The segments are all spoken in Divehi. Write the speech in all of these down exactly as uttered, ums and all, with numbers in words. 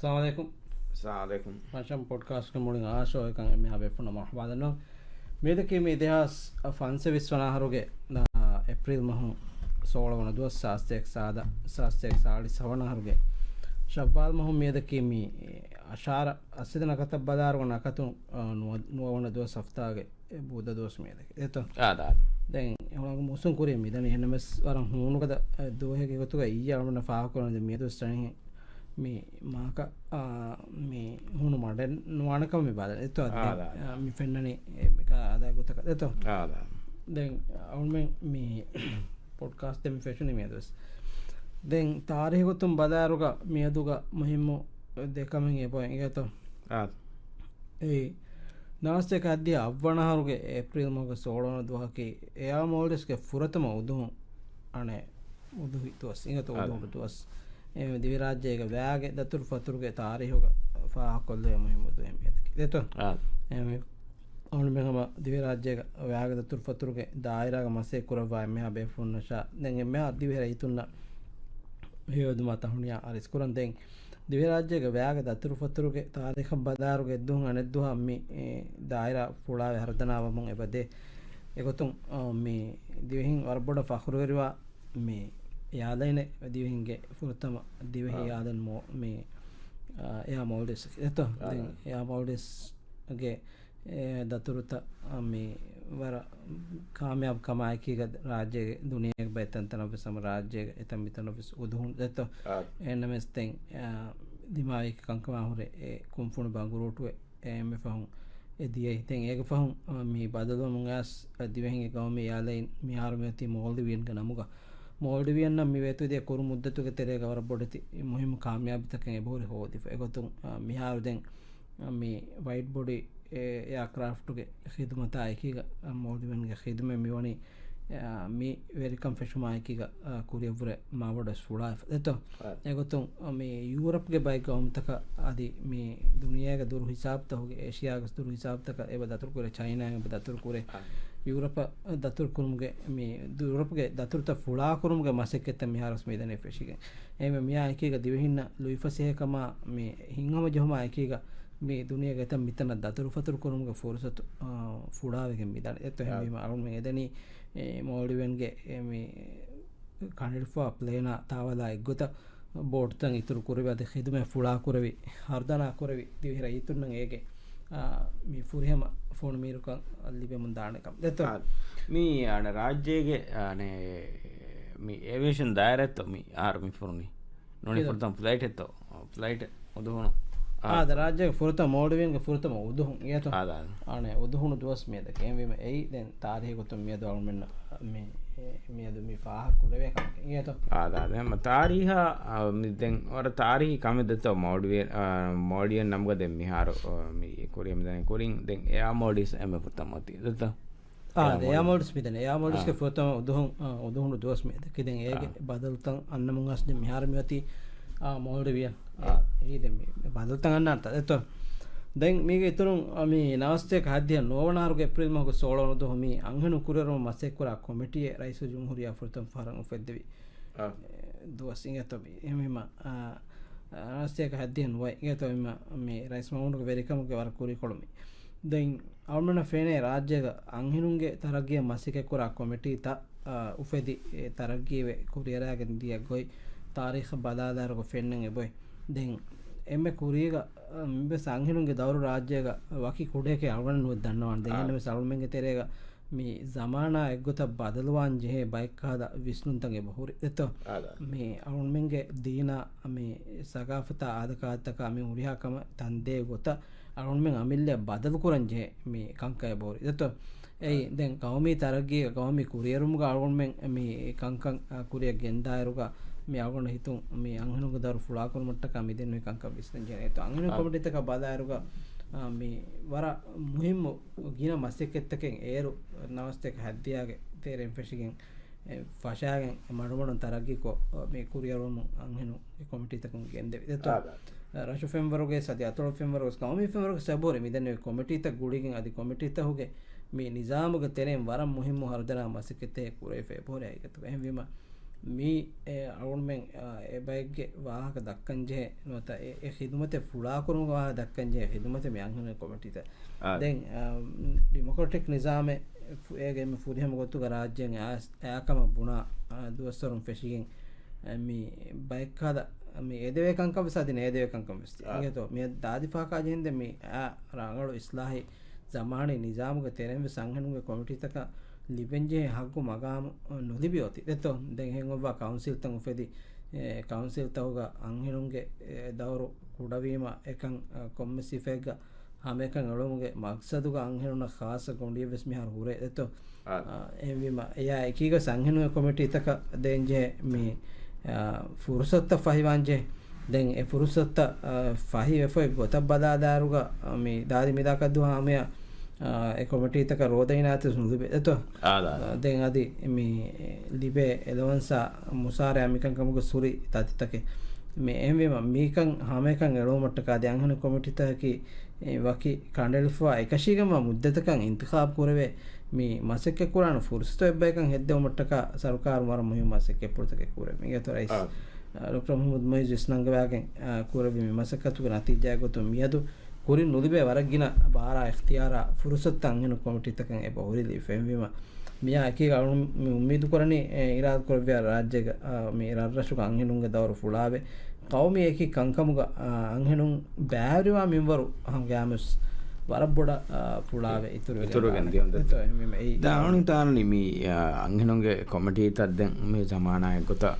އައްސަލާމު ޢަލައިކުމް. އައްސަލާމު ޢަލައިކުމް. މަށަން ޕޮޑްކާސްޓްގެ މުޅިން އާ ޝޯއަކަށް އެންމެހާ ބޭފުޅުންނަށް މަރުޙަބާ ދަންނަވަން. މިއަދަކީ މި ދެހާސް ފަންސަވީސް ވަނަ އަހަރުގެ، އާ، އޭޕްރީލް މަހު ސޯޅަ ވަނަ ދުވަސް، ސާސްތޭކަ ސާދަ، ސާސްތޭކަ ސާޅީސް ހަވަނަ އަހަރުގެ ޝައްވާލް މަހު މިއަދަކީ މި އަށާރަ އަށްސަތޭކަ ނަކަތަށް ބަލާއިރު ނަކަތުން، އާ، ނުވަ-، ނުވަ ވަނަ ދުވަސް ހަފްތާގެ ބުދަ ދުވަސް މިއަދަކީ. އެތޯ؟ އާ، ދާ. ދެން އެ ހުޅަނގު މޫސުން ކުރީ މިދަނީ އެން އެމް އެސް ވަރަށް ހޫނުގަދަ ދުވަހެއްގެ ގޮތުގަ އިއްޔެ އަޅުގަނޑަށް ފާހަގަކުރަން މިއަދު ސްޓަނިހެން މި މާކަ، އާ، މި ހޫނު މަޑެއް ނުވާނެ ކަމަށް މި ބާލަން. އެތޯ؟ އާ، ދެން، ދާ. އާ، މި ފެންނަނީ އެ މި ކާ އާދާ ގޮތަކަށް. އެތޯ؟ އާ، ދާ. ދެން އަޅުމެން މި ޕޮޑްކާސްޓް ދެން ފެށުނީ މިއަދުވެސް. ދެން ތާރީހު ގޮތުން ބަލާއިރުގަ މިއަދުގަ މުހިއްމު ދެ ކަމެއް އެބައޮތް އިނގޭތޯ؟ އާ. އެއީ، ނަވާސްތޭކަ ހައްދިހަ އަށްވަނަ އަހަރުގެ އޭޕްރީލް މަހުގެ ސޯޅަ ވަނަ ދުވަހަކީ އެއާ މޯލްޑިވްސްގެ ފުރަތަމަ އުދުހުން އަނެއް އުދުހި ދުވަސް އިނގޭތޯ؟ އާ. އުދުހުން ދުވަސް. އެ ދިވެހިރާއްޖޭގެ ވައިގެ ދަތުރު ފަތުރުގެ ތާރީހުގަ ފާހަގަކޮށްލެވޭ މުހިއްމު ދުވަހެއް މިއަދަކީ. އެތޯ؟ އާ. އެ މި އަޅުމެން ހަމަ ދިވެހިރާއްޖޭގަ ވައިގެ ދަތުރުފަތުރުގެ ދާއިރާގަ މަސައްކަތް ކުރައްވާ އެންމެހާ ބޭފުޅުންނަށާ، ދެން އެންމެހާ ދިވެހި ރައްޔިތުންނަށް ހެޔޮއެދުމާ ތަހުނިޔާ އަރިސްކުރަން. ދެން ދިވެހިރާއްޖޭގެ ވައިގެ ދަތުރުފަތުރުގެ ތާރީޚަށް ބަލާއިރުގަ އެއްދުވަހުން އަނެއްދުވަހަށް މި، އެ، ދާއިރާ ފުޅާވެ ހަރުދަނާވަމުން އެބަދޭ. އެގޮތުން، އަ، މި ދިވެހިން ވަރަށް ބޮޑަށް ފަޚުރުވެރިވާ މި އެއާލައިނެއް ދިވެހިންގެ ފުރަތަމަ ދިވެހި އާ. އެއާލައިން މޯ-، މި، އާ، އެއާ މޯލްޑިވްސް އެތޯ؟ އާ. ދެން އެއާ މޯލްޑިވްސް ގެ، އެ، ދަތުރުތައް، އަ، މި ވަރަށް ކާމިޔާބު ކަމާއެކީގަ ރާއްޖޭގެ ދުނިޔޭގެ ބައެއް ތަންތަނަށްވެސް ހަމަ ރާއްޖޭގެ އެތަން މިތަނަށްވެސް އުދުހުން ދެތޯ؟ އާ. އެހެންނަމަވެސް ދެން، އަ، ދިމާވި ކަންކަމާ ހުރެ އެ ކުންފުނި ބަނގުރޫޓުވެ އެ އެންމެ ފަހުން އެ ދިޔައީ. ދެން އޭގެ ފަހުން، އަ، މި ބަދަލުވަމުން އައިސް، އަ، ދިވެހިންގެ ގައުމީ އެއާލައިން މިހާރު މިއޮތީ މޯލްޑިވިއަންގެ ނަމުގަ. މޯލްޑިވިއަންނަށް މި ވޭތުވެދިޔަ ކުރު މުއްދަތުގެ ތެރޭގަ ވަރަށް ބޮޑެތި މުހިއްމު ކާމިޔާބީތަކެއް އެބަހުރި ހޯދިފަ. އެގޮތުން، އަ، މިހާރު ދެން މި ވައިޑް ބޮޑީ އެ، އެއާކްރާފްޓުގެ ޚިދުމަތާ އެކީގަ، އަ، މޯލްޑިވިއަންގެ ޚިދުމަތް މިވަނީ، އަ، މި ވެރިކަން ފެށުމާ އެކީގަ، އަ، ކުރިއަށްވުރެ މާބޮޑަށް ފުޅާފަ. ދެތޯ؟ އަ. އެގޮތުން، އަ، މި ޔޫރަޕްގެ ބައެއް ގައުމުތަކަށް އަދި މި ދުނިޔޭގެ ދުރު ހިސާބުތަކުގެ، އޭޝިޔާގެ ދުރު ހިސާބުތަކަށް އެބަ ދަތުރުކުރޭ، ޗައިނާއިން އެބަ ދަތުރުކުރޭ. އަ. ޔޫރަޕަށް ދަތުރުކުރުމުގެ، މި ޔޫރަޕްގެ ދަތުރުތައް ފުޅާކުރުމުގެ މަސައްކަތްތައް މިހާރުވެސް މިދަނީ ފެށިގެން. އެހެންވެ މިއާ އެކީގަ ދިވެހިންނަށް ލުއިފަސޭހަކަމާ މި ހިތްހަމަޖެހުމާ އެކީގަ މި ދުނިޔޭގެ އެތައް މިތަނަށް ދަތުރުފަތުރު ކުރުމުގެ ފުރުސަތު، އާ، ފުޅާވެގެން މިދަނީ. އެތޯ؟ އާ. އެހެންވީމަ އަޅުމެން އެދެނީ، އެ، މޯލްޑިވިއަންގެ، އެ، މި ކަނޑައެޅިފައިވާ ޕްލޭނާ ތާވަލާ އެއްގޮތަށް ބޯޓުތައް އިތުރު ކުރެވި އަދި ޚިދުމަތް ފުޅާކުރެވި، ހަރުދަނާ ކުރެވި ދިވެހި ރައްޔިތުންނަށް އޭގެ، އާ، މި ފުރިހަމަ ފޮނުމީރުކަން ލިބެމުން ދާނެ ކަމަށް. ދެތޯ؟ އާ، މި އަނެއް ރާއްޖޭގެ، އަނެއް، މި އޭވިއޭޝަން ދާއިރާއެއްތޯ މި އަހަރު މި ފުރުނީ؟ ނޫނީ ކިހިނެއް؟ ފުރަތަމަ ފްލައިޓް އެއްތޯ؟ ފްލައިޓް އުދުހުނު. އާ، އާ، ދެ ރާއްޖޭގެ ފުރަތަމަ މޯލްޑިވިއަންގެ ފުރަތަމަ އުދުހުން އިނގޭތޯ؟ އާ، ދާ. އަނެއް އުދުހުނު ދުވަސް މިއަދަކީ. އެހެންވީމަ އެއީ ދެން ތާރީހީ ގޮތުން މިއަދު އަޅުމެންނަށް މި، މިއަދު މި ފާހަގަ ކުރެވޭ ކަމަކަށް އިނގޭތޯ؟ އާ، ދާ. ދެން މަ ތާރީހާ، އާ، މި ދެން ވަރަށް ތާރީހީ ކަމެއް ދެތޯ މޯލްޑިވިއަން، އާ، މޯލްޑިވިއަން ނަމުގަ ދެން މިހާރު، އާ، މި ކުރިއަށް މިދަނީ ކުރިން ދެން އެއާ މޯލްޑިވްސް އެންމެ ފުރަތަމަ އޮތީ. ދެތޯ؟ އާ، އެއާ ދެ އެއާ މޯލްޑިވްސް. މޯލްޑިވްސް މިދަނީ. އެއާ މޯލްޑިވްސްގެ އާ. ފުރަތަމަ އުދުހުން، އާ، އުދުހުނު ދުވަސް މިއަދަކީ. ދެން އޭގެ އާ. ބަދަލުތައް އަންނަމުން އަސް ދެން މިހާރު މިއޮތީ، އާ، މޯލްޑިވިއަން. އާ. އެއީ ދެން މި ބަދަލުތައް އަންނާނެ ތަ-، ދެތޯ؟ ދެން މީގެ އިތުރުން، އަ، މި ނަވާސްތޭކަ ހައްދިހަ ނުވަވަނަ އަހަރުގެ އޭޕްރީލް މަހުގެ ސޯޅަ ވަނަ ދުވަހު މި އަންހެނުން ކުރިއެރުމަށް މަސައްކަތް ކުރާ ކޮމިޓީއެއް ރައީސުލްޖުމްހޫރިއްޔާ ފުރަތަމަ ފަހަރަށް އުފެއްދެވި، އާ. އެ، ދުވަސް އިނގޭތޯ މި. އެހެންވީމަ، އާ، ނަވާސްތޭކަ ހައްދިހަ ނުވަ އިނގޭތޯ މި، މި ރައީސް މައުމޫނުގެ ވެރިކަމުގެ ވަރަށް ކުރީކޮޅު މި. ދެން އަޅުމެންނަށް ފެނޭ ރާއްޖޭގަ އަންހެނުންގެ ތަރައްގީއަށް މަސައްކަތްކުރާ ކޮމިޓީތައް، އާ، އުފެދި، އެ ތަރައްގީވެ ކުރިއަރާގެން ދިޔަ ގޮތް ތާރީޚަށް ބަލާލާއިރުގަ ފެންނަން އެބޮތް. ދެން އެންމެ ކުރީގަ، އާ، މިވެސް އަންހެނުންގެ ދައުރު ރާއްޖޭގަ ވަކި ކުޑައެކޭ އަޅުގަނޑު ނުވެސް ދަންނަވާނެ. ދެން އާ. އެންމެސް އަޅުމެންގެ ތެރޭގަ މި ޒަމާނާ އެއްގޮތަށް ބަދަލުވާން ޖެހޭ ބައެއްކަހަލަ ވިސްނުންތައް އެބަ ހުރި. ދެތޯ؟ އާ، ދާ. މި އަޅުމެންގެ ދީނާ މި ސަގާފަތާ އާދަކާދަތަކާ މި ހުރިހާ ކަމަށް ތަންދޭ ގޮތަށް އަޅުގަނޑުމެން އަމިއްލައަށް ބަދަލުކުރަން ޖެހޭ މި ކަންކަން އެބަހުރި. ދެތޯ؟ އެއީ، ދެން ގައުމީ ތަރައްގީގަ، ގައުމީ ކުރިއެރުމުގަ އަޅުގަނޑުމެން މި ކަންކަން، އަ، ކުރިއަށް ގެންދާއިރުގަ، މި އަޅުގަނޑު ހިތުން މި އަންހެނުންގެ ދައުރު ފުޅާކުރުމަށްޓަކާ މިދެންނެވި ކަންކަން ވިސްނަން ޖެހޭ. ދެތޯ؟ އަންހެނުން އަ. ކޮމިޓީތަކަށް ބަލާއިރުގަ، އަ، މި ވަރަށް މުހިއްމު ގިނަ މަސައްކަތްތަކެއް އޭރު ނަވާސްތޭކަ ހައްދިހައިގެ ތެރެއިން ފެށިގެން، އެ، ފަށާގެން މަޑުމަޑުން ތަރައްގީކޮށް، މި ކުރިއަރުވަމުން އަންހެނުންގެ ކޮމިޓީތަކުން ގެންދެވި. ދެތޯ؟ އާ، ދާ. ރަށު ފެންވަރުގެ ސަދި އަތޮޅު ފެންވަރުގެ ގައުމީ ފެންވަރުގެ ސަބުރި މިދެންނެވި ކޮމިޓީތައް ގުޅިގެން އަދި ކޮމިޓީތަކުގެ މި ނިޒާމުގެ ތެރެއިން ވަރަށް މުހިއްމު ހަރުދަނާ މަސައްކަތެއް ކުރެވިފަ އެބަހުރި ހަގީގަތުގަ. އެހެންވީމަ، މީ އެ އަޅުގަނޑުމެން، އާ، އެ ބައެއްގެ ވާހަކަ ދައްކަން ޖެހޭ ނުވަތަ އެ، އެ ޚިދުމަތެއް ފުޅާކުރުމުގެ ވާހަކަ ދައްކަން ޖެހޭ ޚިދުމަތެއް މި އަންހެނުން ކޮމިޓީތައް. އާ. ދެން، އާ، ޑިމޮކްރެޓިކް ނިޒާމެއް ފު-، އޭގެ މި ފުރިހަމަ ގޮތުގަ ރާއްޖޭން އައިސް އައިކަމަށް ބުނާ، އާ، ދުވަސްވަރުން ފެށިގެން، އާ، މި ބައެއްކާލަ މި އެދެވޭ ކަންކަން ވެސް އަދި ނޭދެވޭ ކަންކަން ވެސް ތި-، އާ. އިނގޭތޯ. މި ދާދި ފާކާ ޖެހެންދެން މި އާ ރަނގަޅު އިސްލާހީ ޒަމާނީ ނިޒާމުގެ ތެރެއިން ވެސް އަންހެނުންގެ ކޮމިޓީތަކަށް ލިބެންޖެހޭ ހައްގު މަގާމު ނުލިބި އޮތީ. ދެއްތޯ؟ ދެން އެހެން އޮއްވާ ކައުންސިލްތައް އުފެދި، އެ، ކައުންސިލްތަކުގަ އަންހެނުންގެ، އެ، ދައުރު ކުޑަވީމަ އެކަން، އަ، ކޮންމެސް ސިފައެއްގަ ހަމައެކަން އެޅުމުގެ މަގްސަދުގަ އަންހެނުންނަށް ޚާއްޞަ ގޮނޑިއެއް ވެސް މިހާރު ހުރޭ. ދެއްތޯ؟ އާ. އާ، އެހެންވީމަ، އެޔާ އެކީގަ އަންހެނުންގެ ކޮމިޓީތަކަށް ދޭންޖެހޭ މި، އާ، ފުރުސަތުތައް ފަހިވާންޖެހޭ. ދެން އެ ފުރުސަތުތައް، އާ، ފަހިވެފައި ގޮތަށް ބަލާލާއިރުގަ، އާ، މި ދާދި މިދާކަށް ދުވަހު ހަމަޔަށް، އާ، އެ ކޮމިޓީތަކަށް ރޯދަ އިނާތެސް ނުލިބޭ. ދެއްތޯ؟ އާ، ދާ، ދާ. އާ، ދެން އަދި މި ލިބޭ އެލަވަންސާ މުސާރަޔާ މިކަންކަމުގެ ސުރި ތަތިތަކެއް. މި އެހެންވީމަ، މިކަން ހަމައެކަން އެޅުވުމަށްޓަކާ އަދި އަންހެނު ކޮމިޓީތަކަކީ އެ ވަކި ކަނޑައެޅިފައިވާ އެކަށީގެންވާ މުއްދަތަކަށް އިންތިޚާބު ކުރެވޭ މި މަސައްކަތް ކުރާނެ ފުރުސަތު އެއްބަޔަކަށް ހެއްދެވުމަށްޓަކާ ސަރުކާރުން ވަރަށް މުހިންމު މަސައްކަތްޕުޅުތަކެއް ކުރޭ. މިގޭތޯ ރައީސް، އާ. އާ، ޑޮކްޓަރ މުޙައްމަދު މުޢިއްޒު އިސްނަންގަވާގެން، އާ، ކުރެއްވި މި މަސައްކަތުގެ ނަތީޖާގެ ގޮތުން މިއަދު ކުރިން ނުލިބޭ ވަރަށް ގިނަ ބާރާ އިޚްތިޔާރާ ފުރުސަތުތައް އަންހެނު ކޮމިޓީތަކަށް އެބަ ހުރި ލިބިފައިވީމަ، މިއާ އެކީގަ އަޅުން މި އުއްމީދު ކުރަނީ، އެ، އިރާދަ ކުރެއްވިޔާ ރާއްޖޭގަ، އާ، މި ރަށްރަށުގަ އަންހެނުންގެ ދައުރު ފުޅާވެ، ޤައުމީ އެކި ކަންކަމުގަ، އާ، އަންހެނުން ބައިވެރިވާ މިންވަރު ހަމަގައިމުވެސް ވަރަށް ބޮޑަށް، އާ، ފުޅާވެ އިތުރުވެގެން އިތުރުވެގެން ދާނެ. ދިޔުން ދެން. އެތޯ، އެ، މި، މި، އެ، ދާ، އަޅުން ހިތާނަނީ މި، އާ، އަންހެނުންގެ ކޮމިޓީތައް ދެން މި ޒަމާނާއެއް ގޮތަށް،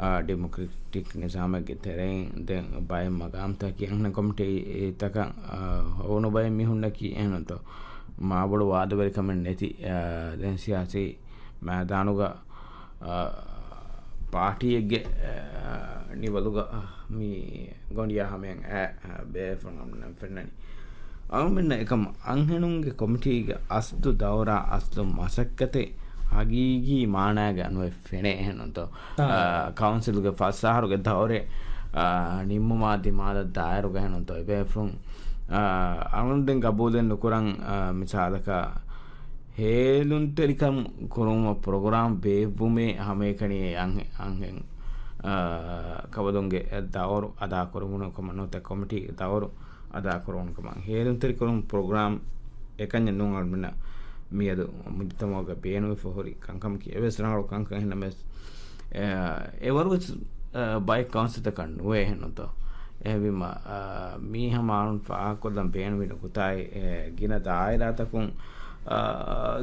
އާ، ޑިމޮކްރެޓިކް ނިޒާމެއްގެ ތެރެއިން ދެން ބައެއް މަގާމްތަކަކީ އަންހެން ކޮމިޓީތަކަށް، އާ، ހޮވުނު ބައެއް މީހުންނަކީ އެހެންތޯ. މާބޮޑު ވާދަވެރިކަމެއް ނެތި، އާ، ދެން ސިޔާސީ މައިދާނުގަ، އާ، ޕާޓީއެއްގެ، އާ، ނިވަލުގަ، އާ، މި ގޮނޑިޔާ ހަމަޔަށް އައި، އާ، ބޭފުޅުން އަންނަން ފެންނަނީ. އަޅުމެންނަށް އެކަމަށް އަންހެނުންގެ ކޮމިޓީގެ އަސްލު ދައުރާ އަސްލު މަސައްކަތެއް ހަގީގީ މާނާގަ ނުވެ ފެނޭ އެހެންތޯ. އާ. އާ، ކައުންސިލްގެ ފަސް އަހަރުގެ ދައުރެއް، އާ، ނިންމުމާ ދިމާލަށް ދާއިރުގަ އެހެންތޯ އެބޭފުޅުން، އާ، އަޅުން ދެން ގަބޫލެއް ނުކުރަން، އާ، މިސާލަކަށް ހޭލުންތެރިކަން ކުރުމަށް ޕްރޮގްރާމް ބޭއްވުމޭ ހަމައެކަނި އެ އަންހެ-، އަންހެން، އާ، ކަބަލުންގެ ދައުރު އަދާކުރުވުނު ކަމަށް ނުވަތަ ކޮމިޓީގެ ދައުރު އަދާކުރުވުނު ކަމަށް. ހޭލުންތެރިކުރުން ޕްރޮގްރާމް އެކަންޏެއް ނޫން އަޅުމެންނަށް މިއަދު މުޖުތަމަޢުގަ ބޭނުންވެފަ ހުރި ކަންކަމަކީ. އެވެސް ރަނގަޅު ކަންކަން ހެންނަމެސް، އެ، އެވަރުވެސް، އެ، ބައެއް ކައުންސިލްތަކަށް ނުވޭ އެހެންތޯ. އެހެންވީމަ، އާ، މީ ހަމަ އަޅުން ފާހަގަކޮށްލަން ބޭނުމި ނުކުތާއެއް، އެ، ގިނަ ދާއިރާތަކުން، އާ،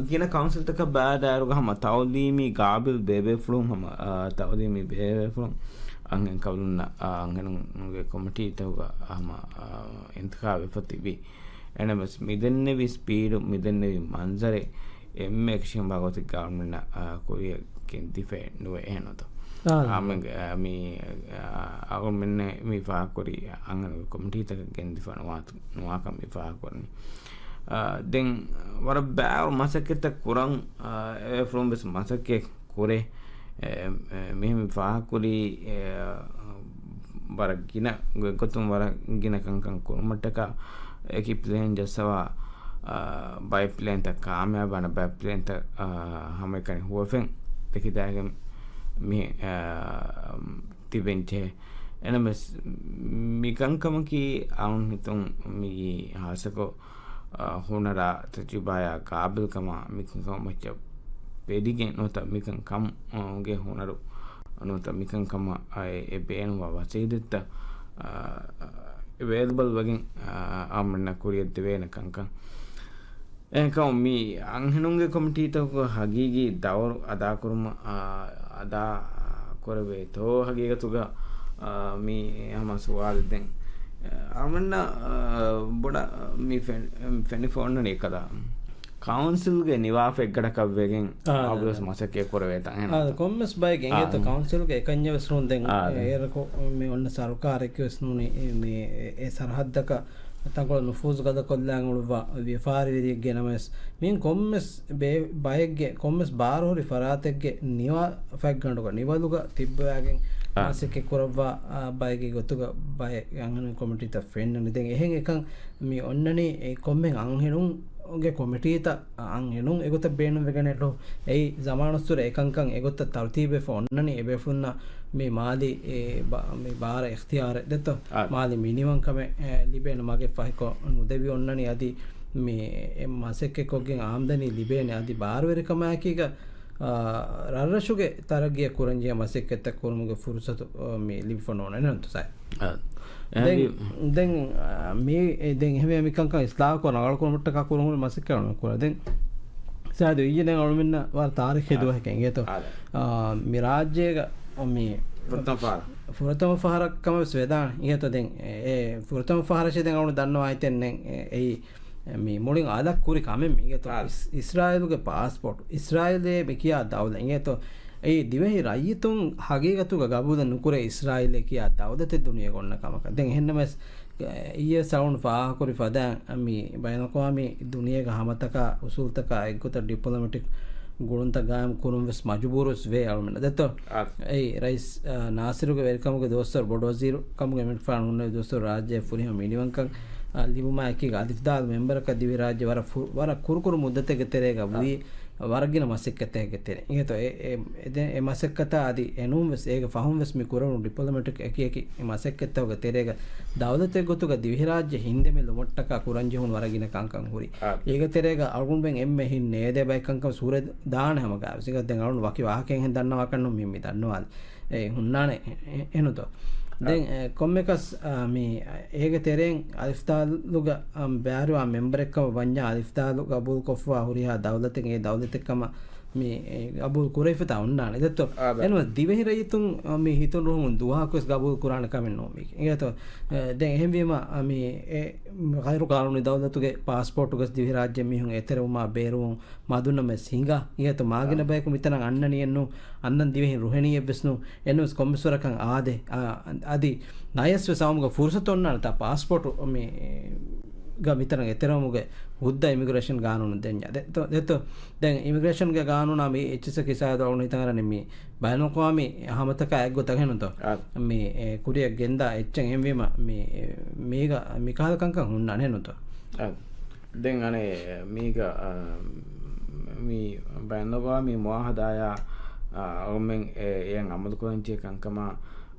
ގިނަ ކައުންސިލްތަކަށް ބައި ދާއިރުގަ ހަމަ ތައުލީމީ ގާބިލް ބޭބޭފުޅުން ހަމަ، އާ، ތައުލީމީ ބޭބޭފުޅުން އަންހެން ކަބަލުންނަށް، އާ، އަންހެނުންގެ ކޮމިޓީތަކުގަ ހަމަ، އާ، އިންތިޚާބުވެފަ ތިބި. އެނަމަސް މިދެންނެވި ސްޕީޑު، މިދެންނެވި މަންޒަރެއް އެންމެ އެކަށީގެންވާ ގޮތެއްގަ އަޅުމެންނަށް، އާ، ކުރިއަށް ގެންދިފައެއް ނުވޭ އެހެންތޯ. އާ. އާ، މި، އާ، މި، އާ، އަޅުމެންނެއް މި ފާހަގަކުރީ އަންހެނުންގެ ކޮމިޓީތަކަށް ގެންދިފަ ނުވާ-، ނުވާކަން މި ފާހަގަކުރަނީ. އާ، ދެން ވަރަށް ބާރު މަސައްކަތްތައް ކުރަން، އާ، އެ ފުޅުން ވެސް މަސައްކަތް ކުރޭ. އެ، އެ، މިހެން ފާހަގަކުރީ، އެ، ވަރަށް ގިނަ، ގޮތްގޮތުން ވަރަށް ގިނަ ކަންކަން ކުރުމަށްޓަކާ، އެކި ޕްލޭން ޖައްސަވާ، އާ، ބައެއް ޕްލޭންތައް ކާމިޔާބާނެ، ބައެއް ޕްލޭންތައް، އާ، ހަމައެކަނި ހުވަފެން ދެކިދާގެން މި، އާ، ތިބެންޖެހޭ. އެނަމެސް މި ކަންކަމަކީ އަޅުން ހިތުން މި ހާއްސަކޮށް، އާ، ހުނަރާ ތަޖުރިބާޔާ ގާބިލްކަމާ މިކަންކަމަށް މައްޗަށް ފެދިގެން ނުވަތަ މިކަން ކަމުގެ ހުނަރު ނުވަތަ މިކަންކަމަށް އެ، އެ ބޭނުންވާ ވަސީލަތްތައް، އާ، އެވޭލަބަލް ވެގެން، އާ، އަޅުމެންނަށް ކުރިއަށް ދެވޭނެ ކަންކަން. އެހެންކަމުން މި އަންހެނުންގެ ކޮމިޓީތަކުގެ ހަގީގީ ދައުރު އަދާކުރުމަށް، އާ، އަދާ ކުރެވޭތޯ ހަގީގަތުގަ، އާ، މި ހަމަ ސުވާލެއް ދެން، އާ، އަޅުމެންނަށް، އާ، ބޮޑަށް މި ފެން-، ފެނިފަ އޮންނަނީ އެކަލާ. ކައުންސިލްގެ ނިވާފަ އެއްގަޑަކަށް ވެގެން އާ، އަބުދުސް މަސައްކަތް ކުރެވޭތަ އެހެން އާ، ނަތަ؟ ކޮންމެސް ބައެއްގެ އާ، އިނގޭތޯ އާ. ކައުންސިލްގެ އެކަންޏެއް ވެސް ނޫން ދެން އާ، އެ، ދެން. އޭރަކު މި އޮންނަ ސަރުކާރެއްގެ ވެސް ނޫނީ މި އެ، އެ ސަރަހައްދަކަށް ތަންކޮޅެއް ނުފޫޒު ގަދަކޮށްލާން އުޅުއްވާ ވިޔަފާރިވެރިއެއްގެ ނަމަވެސް މި ކޮންމެސް ބޭ-، ބައެއްގެ ކޮންމެސް ބާރުހުރި ފަރާތެއްގެ ނިވާ ފަތްގަނޑުގަ ނިވަލުގަ ތިއްބަވާގެން އާ. މަސައްކަތް ކުރައްވާ، އާ، ބައެއްގެ ގޮތުގަ ބައެއް އަންހެނުން ކޮމިޓީތައް ފެންނަނީ. ދެން އެހެން އެކަން މި އޮންނަނީ އެ ކޮންމެ އަންހެނުން ގެ ކޮމިޓީތައް އަން އެނޫން އެގޮތަށް ބޭނުންވެގެނެއް ނޫން. އެއީ ޒަމާނުއްސުރެ އެކަންކަން އެގޮތަށް ތަރުތީބުވެފަ އޮންނަނީ އެބޭފުންނަށް މި މާލީ އެ ބަ-، މި ބާރަ އިޚްތިޔާރެއް ދެއްތޯ؟ އާ. މާލީ މިނިވަންކަމެއް، އެ، ލިބޭނެ މަގެއް ފަހިކޮށް ނުދެވި އޮންނަނީ އަދި މި އެ މަސައްކަތްކޮށްގެން އާމްދަނީ ލިބޭނެ އަދި ބާރުވެރިކަމާއެކީގަ، އާ، ރަށްރަށުގެ ތަރައްގީއަށް ކުރަންޖެހޭ މަސައްކަތްތައް ކުރުމުގެ ފުރުސަތު، އާ، މި ލިބިފަ ނޯންނަންތޯ ސާ. އާ. ދެން، އެހެންވީ- ދެން، އާ، މި، އެ، ދެން އެހެންވެ މިކަންކަން އިސްލާހުކޮށް ރަނގަޅު ކުރުމަށްޓަކާ ކުރަން ހުރި މަސައްކަތް ކުރާ. ދެން ސާދު އިއްޔެ ދެން އަޅުމެންނަށް ވަރަށް ތާރީޚީ އާ. ދުވަހެކެއް އިނގޭތޯ. އާ. އާ، މި ރާއްޖޭގަ މި ފުރަތަމަ ފަހަރަށް. ފުރަތަމަ ފަހަރަށް ކަމަށް ވެސް ވެދާނެ އިނގޭތޯ. ދެން އެ، އެ ފުރަތަމަ ފަހަރަށޭ ދެން އަޅު ދަންނަވާ އެތެއް ނެތް. އެ، އެއީ މި މުޅިން އާދަ ކުރި ކަމެއް މި އިނގޭތޯ. އާ. އިސް-، އިސްރާއީލުގެ ޕާސްޕޯޓް، އިސްރާއީލޭ މި ކިޔާ ދައުލަ އިނގޭތޯ. އެއީ ދިވެހި ރައްޔިތުން ހަގީގަތުގަ ގަބޫލެއް ނުކުރޭ އިސްރާއީލޭ ކިޔާ ދައުލަތެއް ދުނިޔޭގަ އޮންނަ ކަމަކަށް. ދެން އެހެންނަމަވެސް، އެ، އިއްޔެ ސައުން ފާހަގަކުރި ފަދައިން މި ބައިނަލްއަޤްވާމީ ދުނިޔޭގެ ހަމަތަކާ އުސޫލުތަކާ އެއްގޮތަށް ޑިޕްލޮމެޓިކް ގުޅުންތައް ގާއިމް ކުރުން ވެސް މަޖުބޫރުވެސް ވޭ އަޅުމެންނަށް ދެއްތޯ. އާ. އެއީ ރައީސް، އާ، ނާސިރުގެ ވެރިކަމުގެ ދުވަސްވަރު ބޮޑު ވަޒީރު ކަމުގެ މިނިޓްފާނު ހުންނެވި ދުވަސްވަރު ރާއްޖެ ފުރިހަމަ މިނިވަންކަން، އާ، ލިބުމާ އެކީގަ އަލިފްދާލު މެމްބަރަކަށް ދިވެހިރާއްޖެ ވަރަށް ފު-، ވަރަށް ކުރުކުރު މުއްދަތެއްގެ ތެރޭގަ އާ. ވީ ވަރަށްގިނަ މަސައްކަތެއްގެ ތެރެ. އިނގޭތޯ އެ، އެ، އެ ދެން އެ މަސައްކަތާ އަދި އެނޫން ވެސް އޭގެ ފަހުން ވެސް މި ކުރެވުނު ޑިޕްލޮމެޓިކް އެކި އެކި މަސައްކަތްތަކުގެ ތެރޭގަ ދައުލަތެއް ގޮތުގަ ދިވެހިރާއްޖެ ހިންދެމި ލުމަށްޓަކާ ކުރަންޖެހުނު ވަރަށް ގިނަ ކަންކަން ހުރި. އާ. އޭގެ ތެރޭގަ އަޅުގަނޑުމެން އެންމެ ހިން ނޭދޭ ބައެއް ކަންކަން ސޫރަތް ދާނެ ހަމަ ގާވެސް. އިނގޭތޯ ދެން އަޅުން ވަކި ވާހަކައެއްހެން ދަންނަވާކަށްނު މި، މި ދަންނަވާލި. އެ ހުންނާނެ އެ، އެ، އެނުތޯ. ދެން، އާ. އެ، ކޮންމެކަސް، އާ، މި، އޭގެ ތެރެއިން އަލިފްދާލުގަ، އާ، ބައިވެރިވާ މެމްބަރެއްކަމަށް ވަންޏާ އަލިފްދާލު ގަބޫލުކޮށްފަވާ ހުރިހާ ދައުލަތެއް އެ ދައުލަތެއްކަމަށް މި، އެ، ގަބޫލު ކުރެވިފަތާ އޮންނާނެ ދެއްތޯ. އާ، ދެން ދިވެހި ރައްޔިތުން، އާ، މި ހިތުން ރުހުމުން ދުވަހަކުވެސް ގަބޫލު ކުރާނެ ކަމެއް ނޫން މީ. އިނގޭތޯ. އެ، ދެން އެހެންވީމަ، އާ، މި، އެ، ޣައިރު ޤާނޫނީ ދައުލަތުގެ ޕާސްޕޯޓުގަސް ދިވެހިރާއްޖެ މީހުން އެތެރެވުމާ ބޭރުވުން މަދުންނަމެސް ހިނގާ. އިނގޭތޯ މާގިނަ އާ. ބަޔަކު މިތަނަށް އަންނަނީއެއްނު، އަންނަން ދިވެހިން ރުހެނީއެއްވެސްނު، އެންނުވެސް ކޮންމެސްވަރަކަށް އާދޭ، އާ، އަދި ނަޔަސްވެސް އައުމުގެ ފުރުސަތު އޮންނާނެތާ ޕާސްޕޯޓު މި ގަ މިތަނަށް އެތެރެވުމުގެ ހުއްދަ އިމިގްރޭޝަން ގާނޫނު ދެންޏާ. ދެ-، ދެ-، ދެއްތޯ. ދެން އިމިގްރޭޝަންގެ ގާނޫނާ މި އެއްޗިއްސަކީ ސާދު އަޅުން ހިތަށް އަރަނީ މި ބައިނަލްއަޤްވާމީ ހަމަތަކާ އެއްގޮތަށް ހެނުތޯ. އާ. މި، އެ، ކުރިއަށް ގެންދާ އެއްޗެއް އެހެންވީމަ މި، އެ، މީގަ މިކަހަލަ ކަންކަން ހުންނާނެ ހެނުތޯ. އާ. ދެން އަނެއް މީގަ، އާ، މި ބައިނަލްއަޤްވާމީ މުއާހަދާޔާ، އާ، އަޅުމެން އެ، އެއަށް އަމަލުކުރަންޖެހޭ ކަންކަމާ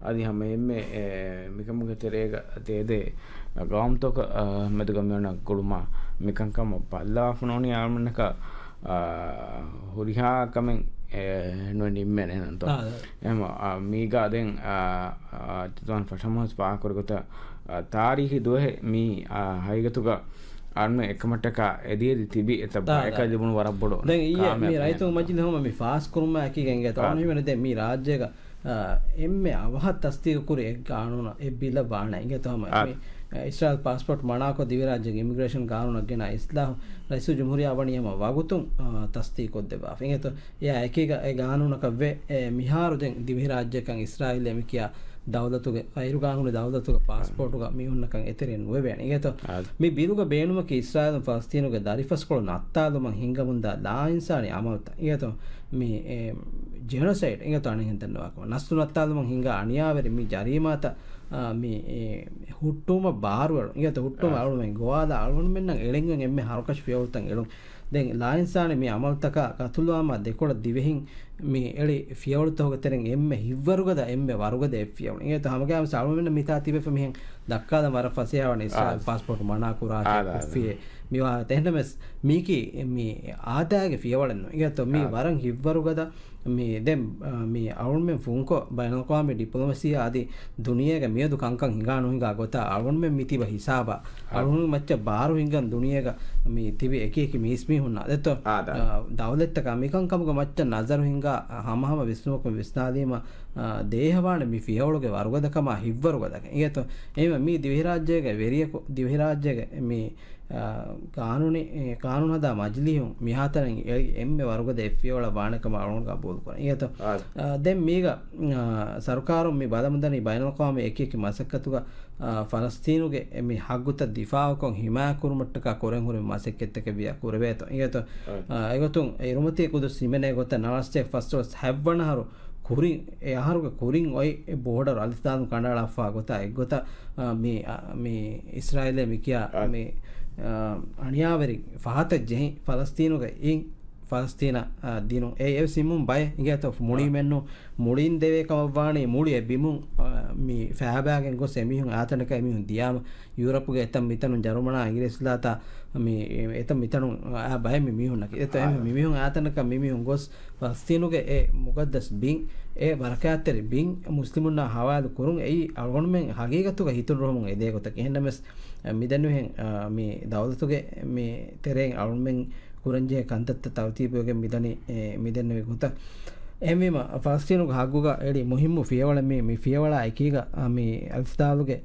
އަދި ހަމައެހެންމެ، އެ، މިކަމުގެ ތެރޭގަ ތޭދޭ ގައުމުތަކަށް، އާ، މެދުގަ މިއޮންނަ ގުޅުމާ މިކަންކަމަށް ބައްލަވާފަ ނޯނީ އަޅުމެންނަކަށް، އާ، ހުރިހާ ކަމެއް، އެ، ނު ނިންމޭނެ ނަންތޯ. އާ، އާ. އެހެން، އާ، މީގާ ދެން، އާ، އާ، ތިތުވާން ފަށަމަހުސް ފާހަގަކުރި ގޮތަށް، އާ، ތާރީހީ ދުވަހެއް މީ، އާ، ހަގީގަތުގަ އަޅުމެން އެކަމަށްޓަކާ އެދިއެދި ތިބި އެތައް އާ، ބަޔަކަށް ދާ. ލިބުނު ވަރަށް ބޮޑު ދެން އިއްޔެ ކާމެއް މި އެހެން. ރައްޔިތުން މަޖިލިހުމަށް މި ފާސް ކުރުމާ އެކީގަ އިނގޭތޯ. އާ. އަޅުން ހިމެނެ ދެން މި ރާއްޖޭގަ، އާ، އެންމެ އަވަހަށް ތަސްދީގު ކުރި އެއް ގާނޫނަށް އެއް ބިލަށް ވާނެ އިނގޭތޯ ހަމަ. އާ. މި، އާ، އިސްރާއިލް ޕާސްޕޯޓް މަނާކޮށް ދިވެހިރާއްޖޭގެ އިމިގްރޭޝަން ގާނޫނަށް ގެނައި އިސްލާހު ރައީސުލްޖުމްހޫރިއްޔާ ވަނީ ހަމަ ވަގުތުން، އާ، ތަސްދީގު ކޮށްދެއްވާފަ. އިނގޭތޯ. އެއާ އެކީގަ އެ ގާނޫނަކަށްވެ، އެ، މިހާރު ދެން ދިވެހިރާއްޖެއަކަށް އިސްރާއީލޭ މި ކިޔާ ދައުލަތުގެ، ޣައިރު ގާނޫނީ ދައުލަތުގެ ޕާސްޕޯޓުގަ މީހުންނަކަށް އެތެރެއެއް ނުވެވޭނެ. އިނގޭތޯ؟ އާ. މި ބިލުގަ ބޭނުމަކީ އިސްރާއީލުން ފަލަސްތީނުގެ ދަރިފަސްކޮޅު ނައްތާލުމަށް ހިނގަމުންދާ ލާއިންސާނީ އަމަލުތައް. އިނގޭތޯ؟ މި، އެ، ޖެނޮސައިޑް. އިނގޭތޯ އަނެއްހެން ދަންނަވާކަމަށް. ނަސްލު ނައްތާލުމަށް ހިނގާ އަނިޔާވެރި މި ޖަރީމާތައް، އާ، މި، އެ، ހުއްޓުވުމަށް ބާރުއެޅުން. އިނގޭތޯ ހުއްޓުވުމަށް އާ. އަޅުމެން ގޮވާލާ އަޅުގަނޑުމެންނަށް އެޅެން އެންމެ ހަރުކަށި ފިޔަވަޅުތައް އެޅުން. ދެން ލާއިންސާނީ މި އަމަލުތަކާ ގަތުލުވާމާ ދެކޮޅަށް ދިވެހިން މި އެޅި ފިޔަވަޅުތަކުގެ ތެރެއިން އެންމެ ހިތްވަރުގަދަ، އެންމެ ވަރުގަދަ އެއް ފިޔަވަޅު. އިނގޭތޯ ހަމަގައިމުވެސް އަޅުމެންނަށް މިތާ ތިބެފަ މިހެން ދައްކާލަން ވަރަށް ފަސޭހަވާނެ އިސްރާއީލް އާ. ޕާސްޕޯޓް މަނާ ކުރާށޭ، އާ. ކޮށްފިޔޭ. މިވާ އެހެންނަމަވެސް މީކީ މި އާދައިގެ ފިޔަވަޅެއް ނޫން. އިނގޭތޯ މި އާ. ވަރަށް ހިތްވަރުގަދަ މި ދެން، އާ، މި އަޅުމެން ފުންކޮށް ބައިނަލްއަޤްވާމީ ޑިޕްލޮމަސީއާ އަދި ދުނިޔޭގެ މިއަދު ކަންކަން ހިނގާ ނުހިނގާ ގޮތާ އަޅުގަނޑުމެން މި ތިބަ ހިސާބަށް އާ. އަޅުގަނޑު މައްޗަށް ބާރު ހިނގަން ދުނިޔޭގަ މި ތިބި އެކި އެކި މީސްމީހުންނާ ދެއްތޯ؟ އާ، ދާ. އާ، ދައުލަތްތަކާ މިކަންކަމުގެ މައްޗަށް ނަޒަރު ހިނގާ ހަމަހަމަ ވިސްނުމަކުން ވިސްނާލީމަ، އާ، ދޭހަވާނެ މި ފިޔަވަޅުގެ ވަރުގަދަކަމާ ހިތްވަރުގަދަކަން. އިނގޭތޯ؟ އެހެންވެ މީ ދިވެހިރާއްޖޭގެ ވެރިޔަކު، ދިވެހިރާއްޖޭގެ މި އާ، ގާނޫނީ، އެ، ގާނޫނު ހަދާ މަޖިލީހުން މިހާތަނަށް އެ، އެންމެ ވަރުގަދަ އެއް ފިޔަވަޅަށް ވާނެ ކަމަށް އަޅުގަނޑު ގަބޫލު ކުރަން. އިނގޭތޯ؟ އާ. އާ، ދެން މީގަ، އާ، ސަރުކާރުން މި ބަލަމުންދަނީ ބައިނަލްއަޤްވާމީ އެކި އެކި މަސައްކަތުގަ، އާ، ފަލަސްތީނުގެ މި ހައްގުތައް ދިފާއުކޮށް ހިމާޔަތްކުރުމަށްޓަކާ ކުރަން ހުރި މަސައްކަތްތަކެއް ވިޔަ ކުރެވޭތޯ. އިނގޭތޯ؟ އާ. އާ، އެގޮތުން އިރުމަތީ ޤުދުސް ހިމެނޭ ގޮތަށް ނަވާރަ ސަތޭކަ ފަސްދޮޅަސް ހަތްވަނަ އަހަރު ކުރިން، އެ އަހަރުގެ ކުރިން އޮތް އެ ބޯޑަރު އަލިފްދާލުން ކަނޑައަޅާފާ ގޮތާ އެއްގޮތަށް، އާ، މި، އާ، މި އިސްރާއީލޭ މި ކިޔާ އާ. މި، އަނިޔާވެރި ފަހަތަށް ޖެހި ފަލަސްތީނުގެ އިން ފަލަސްތީނަށް، އާ، ދިނުން. އެ އެވެސް އިމުން ބައެއް އިނގޭތޯ، މުޅީމެންނު، މުޅީން ދެވޭ ކަމަށްވާނީ މުޅި އެ ބިމުން، އާ، މި ފައިބާގެން ގޮސް އެމީހުން އާތަނަކަށް އެމީހުން ދިޔާމަ، ޔޫރަޕުގެ އެތައް މިތަނުން، ޖަރުމަނާ، އިނގިރޭސިލާތާ، މި އެތައް މިތަނުން އާ ބައެއް މި މީހުންނަކީ. އެތައް އެހެން މި މީހުން އާތަނަކަށް މި މީހުން ގޮސް، ފަލަސްތީނުގެ އެ މުގައްދަސް ބިން، އެ ބަރަކާތްތެރި ބިން މުސްލިމުންނާ ހަވާލު ކުރުން އެއީ އަޅުގަނޑުމެން ހަގީގަތުގަ ހިތުން ރުހުމުން އެދޭ ގޮތަކީ. އެހެންނަމަވެސް، މިދެންނެވިހެން، އާ، މި ދައުލަތުގެ މި ތެރެއިން އަޅުމެން ކުރަންޖެހޭ ކަންތައްތައް ތަރުތީބުވެގެން މިދަނީ، އެ، މިދެންނެވި ގޮތަށް. އެހެންވީމަ، ފަލަސްތީނުގެ ހައްގުގަ އެޅި މުހިއްމު ފިޔަވަޅެއް މި، މި ފިޔަވަޅާ އެކީގަ، އާ، މި އަލްފިތާލުގެ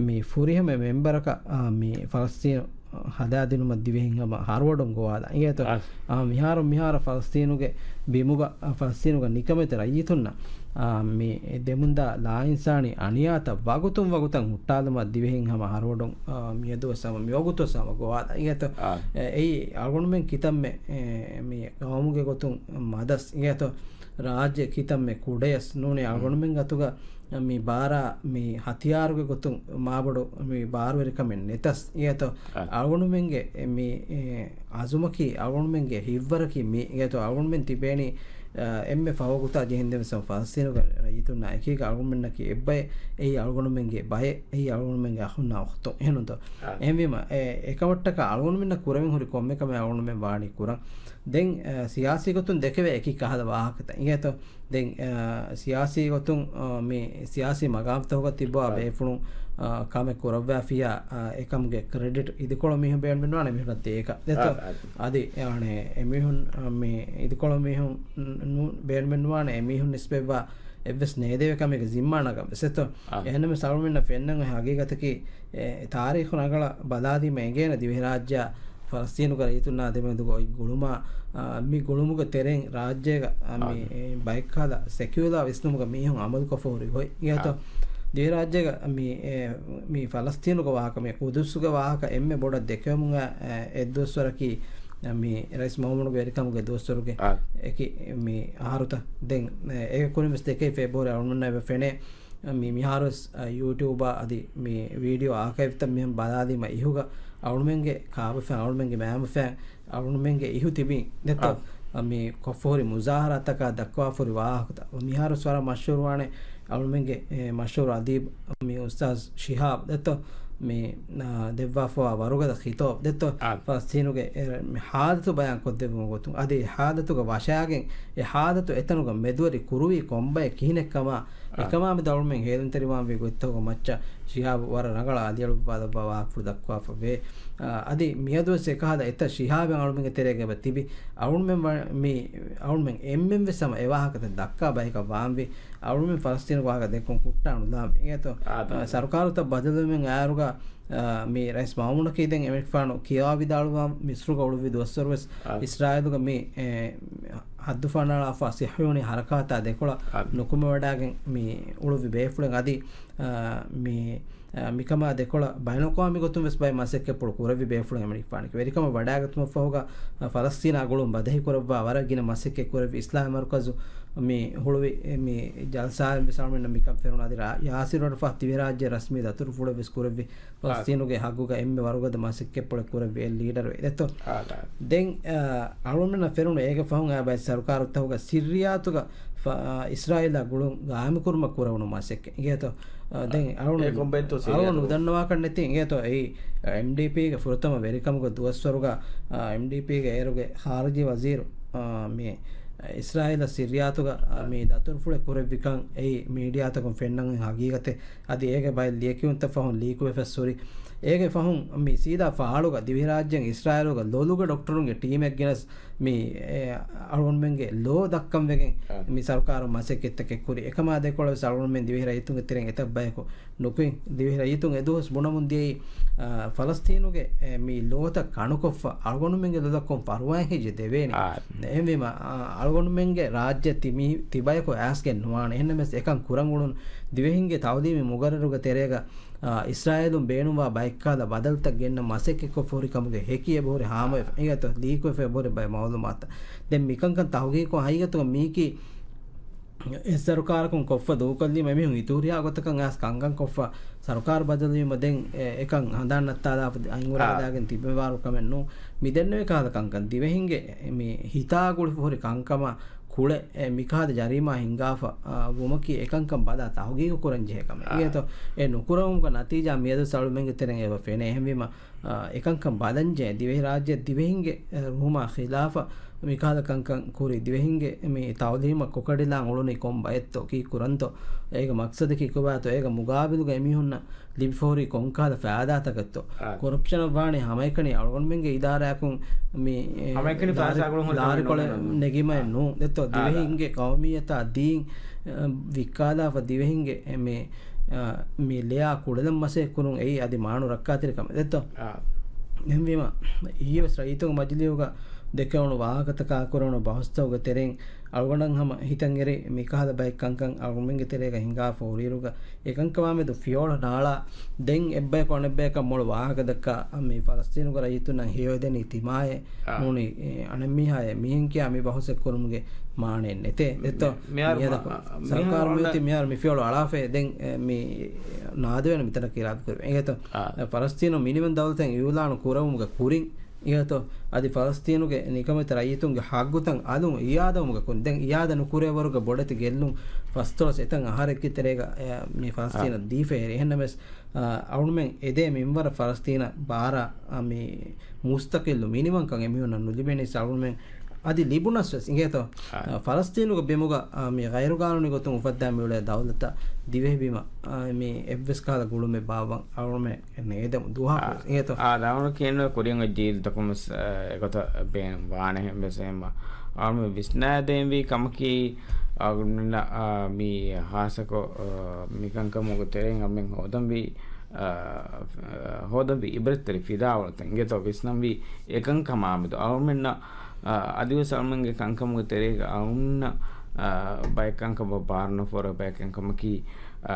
މި ފުރިހަމަ މެމްބަރަކަށް، އާ، މި ފަލަސްތީނު ހަދާދިނުމަށް ދިވެހިން ހަމަ ހަރުވަޑުން ގޮވާލާ. އިނގޭތޯ؟ އާ، މިހާރު، މިހާރު ފަލަސްތީނުގެ ބިމުގަ، އާ، ފަލަސްތީނުގެ ނިކަމެތި ރައްޔިތުންނަށް، އާ، މި ދެމުންދާ ލާއިންސާނީ އަނިޔާތައް ވަގުތުން ވަގުތަށް ހުއްޓާލުމަށް ދިވެހިން ހަމަ ހަރުވަޑުން، އާ، މިއަދުވެސް ހަމަ މިވަގުތުވެސް ހަމަ ގޮވާލާ. އިނގޭތޯ؟ އާ. އެ، އެއީ އަޅުގަނޑުމެން ކިތަންމެ، އެ، މި ގައުމުގެ ގޮތުން މަދަސް. އިނގޭތޯ؟ ރާއްޖެ ކިތަންމެ ކުޑަޔަސް ނޫނީ އަޅުގަނޑުމެން ގަތުގަ މި ބާރާ މި ހަތިޔާރުގެ ގޮތުން މާބޮޑު މި ބާރުވެރިކަމެއް ނެތަސް އިނގޭތޯ؟ އަ. އަޅުގަނޑުމެންގެ މި، އެ، އަޒުމަކީ، އަޅުގަނޑުމެންގެ ހިތްވަރަކީ މި އިނގޭތޯ؟ އަޅުގަނޑުމެން ތިބޭނީ، އަ، އެންމެ ފަހު ވަގުތާ ޖެހިންދެން ވެސް ފަލަސްތީނުގެ ރައްޔިތުންނާ އެކީގަ އަޅުގަނޑުމެންނަކީ އެއްބައެއް. އެއީ އަޅުގަނޑުމެންގެ ބައެއް. އެއީ އަޅުގަނޑުމެންގެ އަޚުންނާ އުޚްތުން. އެހެންނުތޯ؟ އަ. އެހެންވީމަ، އެ، އެކަމަށްޓަކާ އަޅުގަނޑުމެންނަށް ކުރެވެން ހުރި ކޮންމެ ކަމެއް އަޅުގަނޑުމެން ވާނީ ކުރަން. ދެން، އަ، ސިޔާސީ ގޮތުން ދެކެވޭ އެކި ކަހަލަ ވާހަކަތައް އިނގޭތޯ؟ ދެން، އަ، ސިޔާސީ ގޮތުން، އަ، މި ސިޔާސީ މަގާމްތަކުގަ ތިއްބާ އަ. ބޭފުޅުން، އަ، ކަމެއް ކުރައްވާފިޔާ، އަ، އެކަމުގެ ކްރެޑިޓް އިދިކޮޅު މީހުން ބޭނުމެއްނުވާނެ މީހުނަށް ދޭކަށް. ދެތޯ؟ އަ، އަ. އަދި، އަ، އަނެ، އެމީހުން، އަ، މި އިދިކޮޅު މީހުން ނު-، ބޭނުމެއްނުވާނެ އެމީހުން ނިސްބަތްވާ އެއްވެސް ނޭދެވޭ ކަމެއްގެ ޒިންމާ ނަގަން ވެސް ދެތޯ؟ އަ. އެހެންނަމަވެސް އަޅުމެންނަށް ފެންނަން އޮތް ހަގީގަތަކީ، އެ، ތާރީޚު ރަނގަޅަށް ބަލާލީމަ އެނގޭނެ ދިވެހިރާއްޖެއާ ފަލަސްތީނުގެ ރައްޔިތުންނާ ދެމެދުގަ އޮތް ގުޅުމާ، އާ، މި ގުޅުމުގެ ތެރެއިން ރާއްޖޭގަ، އާ، މި، އާ. އެ، ބައެއްކަހަލަ ސެކިއުލާ ވިސްނުމުގަ މީހުން އަމަލުކޮށްފަ ހުރި ގޮތް އިނގޭތޯ؟ އާ. ދިވެހިރާއްޖޭގަ މި، އެ، މި ފަލަސްތީނުގެ ވާހަކަ، މި ޤުދުސުގެ ވާހަކަ އެންމެ ބޮޑަށް ދެކެވެމުން އައި، އެ، އެއްދުވަސްވަރަކީ، މި ރައީސް މައުމޫނުގެ ވެރިކަމުގެ ދުވަސްވަރުގެ އާ. އެކި މި އަހަރުތަ؟ ދެން، އެ، އޭގެ ކުރިން ވެސް ދެކެވިފަ އެބަހުރި އަޅުގަނޑަށް އެބަ ފެނޭ. މި މިހާރުވެސް، އަ، ޔޫޓިއުބާ އަދި މި ވީޑިއޯ އާކައިވްތައް މިހެން ބަލާލީމަ އިހުގަ އަޅުމެންގެ ކާބަފައިން، އަޅުމެންގެ މައިންބަފައިން، އަޅުމެންގެ އިހު ތިބިން ދެތޯ؟ އާ. އަ، މި ކޮށްފަހުރި މުޒާހަރާތަކާ ދައްކަވާފަހުރި ވާހަކަތައް. މިހާރުވެސް ވަރަށް މަޝްހޫރުވާނެ އަޅުމެންގެ، އެ، މަޝްހޫރު އަދީބު މި އުސްތާޒް ޝިހާބް ދެތޯ؟ މި، އާ، ދެއްވާފަވާ ވަރުގަދަ ޚިޠާބް ދެތޯ؟ އާ. ފަލަސްތީނުގެ އެ، މި ހާލަތު ބަޔާން ކޮށްދެއްވުމުގެ ގޮތުން އަދި އެ ހާލަތުގަ ވަށާގެން އެ ހާލަތު އެތަނުގަ މެދުވެރި ކުރުވީ ކޮންބައެއް ކިހިނެއްކަމާ، އާ. އެކަމާ މެދު އަޅުމެން ހޭލުންތެރިވާންވީ ގޮތްތަކުގެ މައްޗަށް ޝިހާބު ވަރަށް ރަނގަޅަށް އަލިއަޅުއްވާލައްވާ ވާހަކަފުޅު ދައްކަވާފަ ވޭ. އާ، އަދި މިއަދުވެސް އެކަހަލަ އެތައް ޝިހާބެއް އަޅުމެންގެ ތެރޭގަ އެބަ ތިބި. އަޅުމެން ވަ-، މި، އަޅުމެން އެންމެން ވެސް ހަމަ އެ ވާހަކަތައް ދައްކާ ބަޔަކަށް ވާންވީ. އަޅުމެން ފަލަސްތީނުގެ ވާހަކަ ދެއްކުން ހުއްޓާނުލާންވީ. އިނގޭތޯ؟ އާ، އާ، ސަރުކާރުތައް ބަދަލުވެމުން އާއިރުގަ އާ، މި ރައީސް މައުމޫނަކީ ދެން އެމަނިކުފާނު ކިޔާވިދާޅުވާ މިސްރުގަ އުޅުއްވި ދުވަސްވަރުވެސް އާ. އިސްރާއީލުގަ މި، އެ، ހައްދުފަންނާޅާފަ ޞިހްޔޫނީ ހަރަކާތާ ދެކޮޅަށް އާ. ނުކުމެވަޑާގެން މި އުޅުއްވި ބޭފުޅެއް އަދި، އާ، މި، އާ، މިކަމާ ދެކޮޅަށް ބައިނަލްއަޤްވާމީ ގޮތުން ވެސް ބައެއް މަސައްކަތްޕުޅު ކުރެއްވި ބޭފުޅެއް އެމަނިކުފާނަކީ. ވެރިކަމަށް ވަޑާގަތުމަށްފަހުގަ، އާ، ފަލަސްތީނާ ގުޅުން ބަދަހިކުރައްވާ ވަރަށް ގިނަ މަސައްކަތް ކުރެއްވި އިސްލާމީ މަރުކަޒު މި ހުޅުވި، މި ޖަލްސާއިން ވެސް އަޅުމެންނަށް މިކަން ފެނުނު. އަދި ރާ-، ޔާސިރު އަރަފާތް ދިވެހިރާއްޖެ ރަސްމީ ދަތުރުފުޅެއް ވެސް ކުރެއްވި. ފަލަސްތީނުގެ ހައްގުގަ އެންމެ ވަރުގަދަ މަސައްކަތްޕުޅެއް ކުރެއްވި އެއް ލީޑަރު އެއް ދެތޯ. އާ، އާ. ދެން، އާ، އަޅުގަނޑަށް ފެނުނު އޭގެ ފަހުން އާ ބައެއް ސަރުކާރުތަކުގަ ސިއްރިއްޔާތުގަ ފަ-، އާ، އިސްރާއީލާ ގުޅުން ގާއިމުކުރުމަށް ކުރެވުނު މަސައްކަތް. އިނގޭތޯ؟ އާ، ދެން އާ، އަޅުގަނޑު، އޭ ކޮންބައެއްތޯ ސިއްރިއްޔާތުގަ؟ އަޅުގަނޑު ނުދަންނަވާކަށް ނެތި. އިނގޭތޯ އެއީ، އާ، އެމްޑީޕީގެ ފުރަތަމަ ވެރިކަމުގެ ދުވަސްވަރުގަ، އާ، އެމްޑީޕީގެ އޭރުގެ ޚާރިޖީ ވަޒީރު، އާ، މި އިސްރާއީލަށް ސިއްރިއްޔާތުގަ، އާ، މި ދަތުރުފުޅެއް ކުރެއްވިކަން އެއީ މީޑިއާތަކުން ފެންނަން ހަގީގަތެއް. އަދި އޭގެ ބައެއް ލިޔެކިޔުންތައް ފަހުން ލީކުވެފަސް ހުރި. އޭގެ ފަހުން މި ސީދާ ފާޅުގަ ދިވެހިރާއްޖެއިން އިސްރާއީލުގެ ލޮލުގެ ޑޮކްޓަރުންގެ ޓީމެއް ގެނަސް މި، އެ، އަޅުގަނޑުމެންގެ ލޯ ދައްކަން ވެގެން އަ. މި ސަރުކާރުން މަސައްކަތްތަކެއް ކުރި. އެކަމާ ދެކޮޅަށް ވެސް އަޅުގަނޑުމެން ދިވެހި ރައްޔިތުންގެ ތެރެއިން އެތައް ބަޔަކު ނުކުތް. ދިވެހި ރައްޔިތުން އެދުވަހު ވެސް ބުނަމުން ދިޔައީ، އަ، ފަލަސްތީނުގެ، އެ، މި ލޯތައް ކަނުކޮށްފަ އަޅުގަނޑުމެންގެ ލޮލަށް ކޮން ފަރުވާއެއް ހެއްޔޭ ދެވޭނީ؟ އާ. އެހެންވީމަ، އަ، އަޅުގަނޑުމެންގެ ރާއްޖެ ތި މީ ތިބަޔަކު އައިސްގެން ނުވާނެ. އެހެންނަމަވެސް އެކަން ކުރަން އުޅުނު ދިވެހިންގެ ތައުލީމީ މުގައްރަރުގެ ތެރޭގަ، އާ، އިސްރާއީލުން ބޭނުންވާ ބައެއްކަހަލަ ބަދަލުތައް ގެންނަން މަސައްކަތްކޮށްފަ ހުރި ކަމުގެ ހެކި އެބަހުރި ހާމަވެފަ. އާ. އިނގޭތޯ ލީކުވެފަ އެބަހުރި ބައެއް މައުލޫމާތުތައް. ދެން މިކަންކަން ތަހުގީގުކޮށް ހަގީގަތުގަ މީކީ އެއް ސަރުކާރަކުން ކޮށްފަ ދޫކޮށްލީމަ އެމީހުން އިތުރިހާ ގޮތަކަށް އައިސް ކަންކަން ކޮށްފަ ސަރުކާރު ބަދަލުވީމަ ދެން އެ-، އެކަން ހަނދާން ނައްތާލާފަ އަތް އުރާލާގެން ތިބެވާރު ކަމެއް ނޫން. މި ދެންނެވި ކަހަލަ ކަންކަން ދިވެހިންގެ މި ހިތާ ގުޅިފަ ހުރި ކަންކަމާ ކުޅެ އެ މިކަހަލަ ޖަރީމާ ހިނގާފަ، އާ، ވުމަކީ އެކަންކަން ބަލާ ތަހުގީގު ކުރަން ޖެހޭ ކަމެއް. އާ. އިނގޭތޯ؟ އެ ނުކުރެވުމުގެ ނަތީޖާ މިއަދު އަޅުމެންގެ ތެރެއިން އެބަ ފެނޭ. އެހެންވީމަ، އާ، އެކަންކަން ބަލަންޖެހޭ ދިވެހިރާއްޖެ ދިވެހިންގެ، އެ، ރުހުމާ ޚިލާފަށް މިކަހަލަ ކަންކަން ކުރި ދިވެހިންގެ މި ތައުލީމަށް ކޮކަޑިލާން އުޅުނީ ކޮން ބައެއްތޯ؟ ކީއްކުރަންތޯ؟ އޭގެ މަޤްޞަދަކީ ކޮބާތޯ؟ އޭގެ މުގާބިލުގަ އެމީހުންނަށް ލިބިފަހުރީ ކޮންކަހަލަ ފައިދާތަކެއްތޯ؟ އާ. ކޮރަޕްޝަނަށް ވާނީ ހަމައެކަނި އަޅުގަނޑުމެންގެ އިދާރާއަކުން މި، އެ، ހަމައެކަނި ލާރި-، ފައިސާ ގުޅުން ހުރި ކަމެއް ލާރިކޮޅެއް ނޫން. ނެގީމައެއް އާ. ނޫން. ދެއްތޯ، އާ. ދިވެހިންގެ ޤައުމިއްޔަތާ ދީން، އަ، ވިއްކާލާފަ ދިވެހިންގެ އެ، މި، އަ، މި ލެއާ ކުޅެލަން މަސައްކަތް ކުރުން އެއީ އަދި މާނު ރައްކާތެރި ކަމެއް. ދެއްތޯ؟ އާ. އެހެންވީމަ، އިއްޔެވެސް ރައްޔިތުންގެ މަޖިލީހުގަ ދެކެވުނު ވާހަކަތަކާ ކުރެވުނު ބަހުސްތަކުގެ ތެރެއިން އަޅުގަނޑަށް ހަމަ ހިތަށްއެރި މިކަހަލަ ބައެއް ކަންކަން އަޅުގަނޑުމެންގެ ތެރޭގަ ހިނގާފަ ހުރިއިރުގަ، އެކަންކަމާމެދު ފިޔަވަޅު ނާޅާ ދެން އެއްބަޔަކު އަނެއްބަޔަކަށް މޮޅު ވާހަކަ ދައްކާ މި ފަލަސްތީނުގެ ރައްޔިތުންނަށް ހެޔޮއެދެނީ ތިމާއޭ އާ. ނޫނީ، އެ، އަނެއްމީހާއޭ މިހެން ކިޔާ މި ބަހުސެއް ކުރުމުގެ މާނައެއް ނެތޭ. ދެއްތޯ؟ މި-، މިހާރު މިއަދަކު މަ-، މިހާރު ސަރުކާރު އޮންނަ މިއޮތީ މިހާރު މި ފިޔަވަޅު އަޅާފައޭ ދެން، އެ، މި ނާދެވޭނެ މިތަނަށް އިރާދަ ކުރެވެން. އިނގޭތޯ؟ އާ. ފަލަސްތީނު މިނިވަން ދައުލަތެއް އިއުލާނު ކުރެވުމުގެ ކުރިން އިނގޭތޯ؟ އަދި ފަލަސްތީނުގެ ނިކަމެތި ރައްޔިތުންގެ ހައްގުތައް އަލުން އިއާދަވުމުގެ ކުރިން ދެން އިއާދަ ނުކުރޭވަރުގެ ބޮޑެތި ގެއްލުން ފަސްދޮޅަސް އެތައް އަހަރެއްގެ ތެރޭގަ، އެ، މި ފަލަސްތީނަށް އާ. ދީފަ އެރި. އެހެންނަމަވެސް، އަ، އަޅުމެން އެދޭ މިންވަރަށް ފަލަސްތީނަށް ބާރަށް، އަ، މި މުސްތަޤިއްލު މިނިވަންކަން އެމީހުންނަށް ނުލިބެނީސް އަޅުމެން އަދި ލިބުނަސްވެސް އިނގޭތޯ؟ އާ. އަ، ފަލަސްތީނުގެ ބިމުގަ، އަ، މި ޣައިރުގާނޫނީ ގޮތުން އުފައްދާ މިއުޅޭ ދައުލަތަށް ދިވެހިބިމަށް، އަ، މި އެއްވެސް ކަހަލަ ގުޅުމެއް ބާއްވަން އަޅުމެން ނޭދެމު ދުވަހަކު އާ. އިނގޭތޯ؟ އާ، ދާވަނު ކިޔެންވެ ކުރިއަށް އޮތް ޖީލުތަކުން ވެސް، އަ، އެގޮތަށް ބޭނުން ވާނެހެން ވެސް އެހެންމަ އަޅުމެން ވިސްނާދޭންވީ ކަމަކީ، އަޅުމެންނަށް، އާ، މި ހާއްސަކޮށް، އާ، މިކަންކަމުގެ ތެރެއިން އަޅުމެން ހޯދަންވީ، އާ، އާ، ހޯދަންވީ އިބްރަތްތެރި ފިލާވަޅުތައް އިނގޭތޯ ވިސްނަންވީ އެކަންކަމާމެދު އަޅުމެންނަށް، އާ، އަދިވެސް އަޅުމެންގެ ކަންކަމުގެ ތެރޭގަ އަޅުމެންނަށް، އާ، ބައެއް ކަންކަމަށް ބާރު ނުފޯރޭ ބައެއް ކަންކަމަކީ، އާ،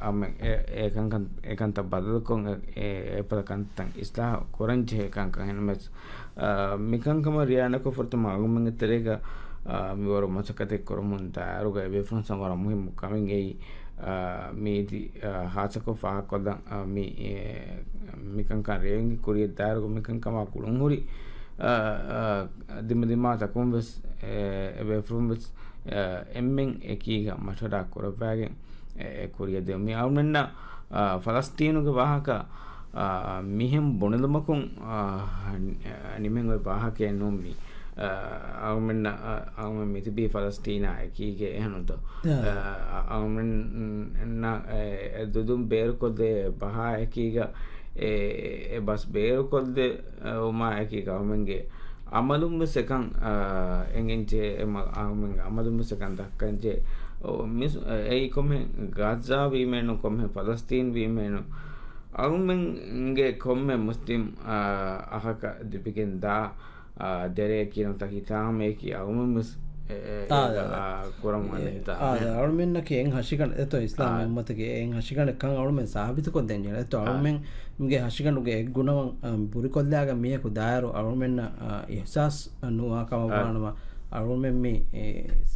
އަޅުމެން އެ، އެ ކަންކަން، އެ ކަންތައް ބަދަލުކޮށް އެ، އެ، އެފަދަ ކަންތައް އިސްލާހު ކުރަން ޖެހޭ ކަންކަން އެހެންނަމަވެސް، އާ، މިކަންކަމަށް ރިއާ ނުކޮށް ފުރަތަމަ އަޅުގަނޑުމެންގެ ތެރޭގަ، އާ، މިވަރު މަސައްކަތެއް ކުރަމުން ދާއިރުގަ އެބޭފުޅުން ވަރަށް މުހިއްމު ކަމެއް އެއީ، އާ، މީތި، އާ، ހާއްސަކޮށް ފާހަގަކޮށްލަން، އާ، މި، އެ، މިކަންކަން ރޭވިންގި ކުރިއަށް ދާއިރުގަ މިކަންކަމާ ގުޅުންހުރި، އާ، އާ، ދިމަދިމާތަކުން ވެސް، އެ، އެބޭފުޅުން ވެސް، އާ، އެންމެން އެކީގަ މަޝްވަރާ ކުރައްވާގެން، އެ، އެ ކުރިއަށް ދިއުން. މި އަޅުމެންނަށް، އާ، ފަލަސްތީނުގެ ވާހަކަ، އާ، މިހެން ބުނެލުމަކުން، އާ، ނިމެން އޮތް ވާހަކައެއް ނޫން މީ. އާ، އަޅުމެންނަށް، އާ، އަޅުމެން މިތިބީ ފަލަސްތީނާ އެކީގަ އެހެންތޯ؟ އާ. އާ، އަޅުމެންނަށް، އެ، އެ ދުދުން ބޭރުކޮށްދޭ ބަހާ އެކީގަ، އެ، އެ ބަސް ބޭރުކޮށްދެ، އެ، ވުމާ އެކީގަ އަޅުމެންގެ އަމަލުން ވެސް އެކަން، އާ، އެނގެންޖެހޭ، އެ މަ-، އަޅުމެންގެ އަމަލުން ވެސް އެކަން ދައްކަންޖެހޭ. އޯ، މިސް-، އެއީ ކޮންމެ ޣައްޒާ ވީމޭނު، ކޮންމެ ފަލަސްތީން ވީމޭނު، އަޅުމެންގެ ކޮންމެ މުސްލިމް، އާ، އަހަކަށް ލިބިގެން ދާ، އާ، ދެރައެއް ކިޔަންތަ ހިތާމައެކީ އަޅުމެން ވެސް އެ، އެ، އާ، އެ، އާ، އާ، ކުރަން ވަނީ އެ، ހިތާ. އާ، އެ، އަޅުމެންނަކީ އެއް ހަށިގަނޑެއް އެތޯ އިސްލާމީ އާ. އުއްމަތުގެ އެއް ހަށިގަނޑެއް ކަން އަޅުމެން ސާބިތުކޮށްދޭން ޖެހޭ. އެތޯ އާ. އަޅުމެންގެ ހަށިގަނޑުގެ އެއް ގުނަވަން، އަ، ބުރިކޮށްލާގެން މީހަކު ދާއިރު އަޅުމެންނަށް، އަ، އިހްސާސް ނުވާ ކަމަށް އާ. ވާނަމަ، އަޅުމެން މި، އެ،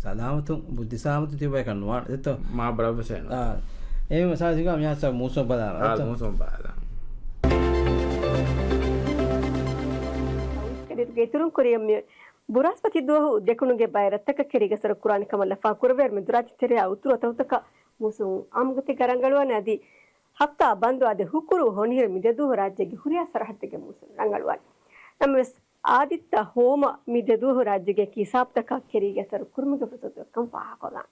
ސަލާމަތުން، ބުއްދި ސަލާމަތުން ތިބޭކަށް ނުވާނެ. އެތޯ؟ މާ ބަރަށް ވެސް އެއް ނުވާ. އާ. އެހެންވެ ސާދިގާ މިހާ ސާ މޫސުމަށް ބަލާނަ. އާ، އެތޯ؟ މޫސުމަށް ބަލާނަ. އިތުރުން ކުރިޔަށް މި ބުރާސްފަތި ދުވަހު ދެކުނުގެ ބައި ރަށްތަކަށް ކެރީގަ ސަރު ކުރާނެ ކަމަށް ލަފާ ކުރެވޭ. މެދުރާއްޖެ ތެރެއާ އުތުރު އަތޮޅުތަކަށް މޫސުން އާއްމުގޮތެއްގަ ރަނގަޅުވާނެ އަދި ހަފްތާ ބަންދު އަދި ހުކުރު ހޮނިހިރު މި ދެ ދުވަހު ރާއްޖޭގެ ހުރިހާ ސަރަހައްދެއްގެ މޫސުން ރަނގަޅުވާނެ. ނަމަވެސް، އާދިއްތަ ހޯމަ މި ދެ ދުވަހު ރާއްޖޭގެ ހިސާބުތަކަށް ކެރީގެ ސަރު ކުރުމުގެ ފުރުސަތު ކަން ފާހަގަކޮށްލާން.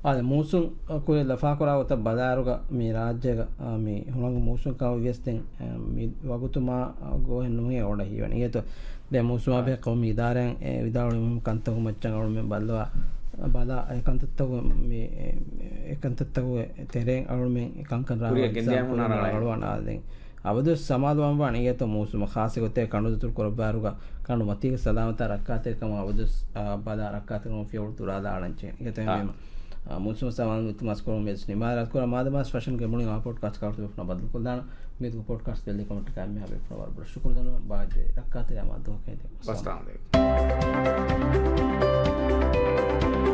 އާދެ، މޫސުން ކުރި ލަފާކުރާ ގޮތަށް ބަލާއިރުގަ މި ރާއްޖޭގަ، އާ، މި ހުޅަނގު މޫސުން ކަމަށް ވިޔަސް ދެން، އާ، މި ވަގުތު މާ ގޯހެއް ނޫނޭ އޮޑަ ހީވަނީ. އިނގޭތޯ ދެން މޫސުމާ ބެހޭ ޤައުމީ އިދާރާއިން އެ ވިދާޅުވި މުހިންމު ކަންތަކު މައްޗަށް އަޅުމެން ބައްލަވާ، ބަލާ އެ ކަންތައްތަކު މި، އެ، އެ ކަންތައްތަކުގެ ތެރެއިން އަޅުމެން ކަންކަން ކުރިއަށް ރާވާ ގެންދިޔަ އިންސާން ހުނަރު ކުރިން ރަނގަޅުވާނެ. އާދެ، އަބަދުވެސް ސަމާލުވާން ވާނެ އިނގޭތޯ މޫސުމަށް ޚާއްޞަ ގޮތެއް ކަނޑުދަތުރު ކުރައްވާއިރުގަ ކަނޑު މަތީގެ ސަލާމަތާ ރައްކާތެރިކަމަށް އަބަދުވެސް، އާ، ބަލާ ރައްކާތެރިކަމަށް ފިޔަވަޅު ތުރާލާ އަޅަން ޖެހޭ. އިނގޭތޯ އާ. އެހެންވީމަ، އާ، މޫސުމަށް ސަމާލު ވިއްތު މަސްކޮޅު މި ވެސް ނިމާލާ ކުރާ މާދަމާސް ފަށަންގެ މުޅި އާޕޯޓް ކާސް ކާޅުތު ބެފުނާ ބަދަލުކޮށްލާނަ. މިއަދު ޕޮޑްކާސްޓް ބެލި ކަމަށްޓަކާ މިހާ ބޭފުޅުން ވަރަށް ބޮޑަށް ޝުކުރު ދަންނަވަން. ބާއްޖަ ރައްކާތެރި މާ ދުވަހަކަށް އެދެން. އައްސަލާމު އައްސަލާމު ޢަލައިކުމް.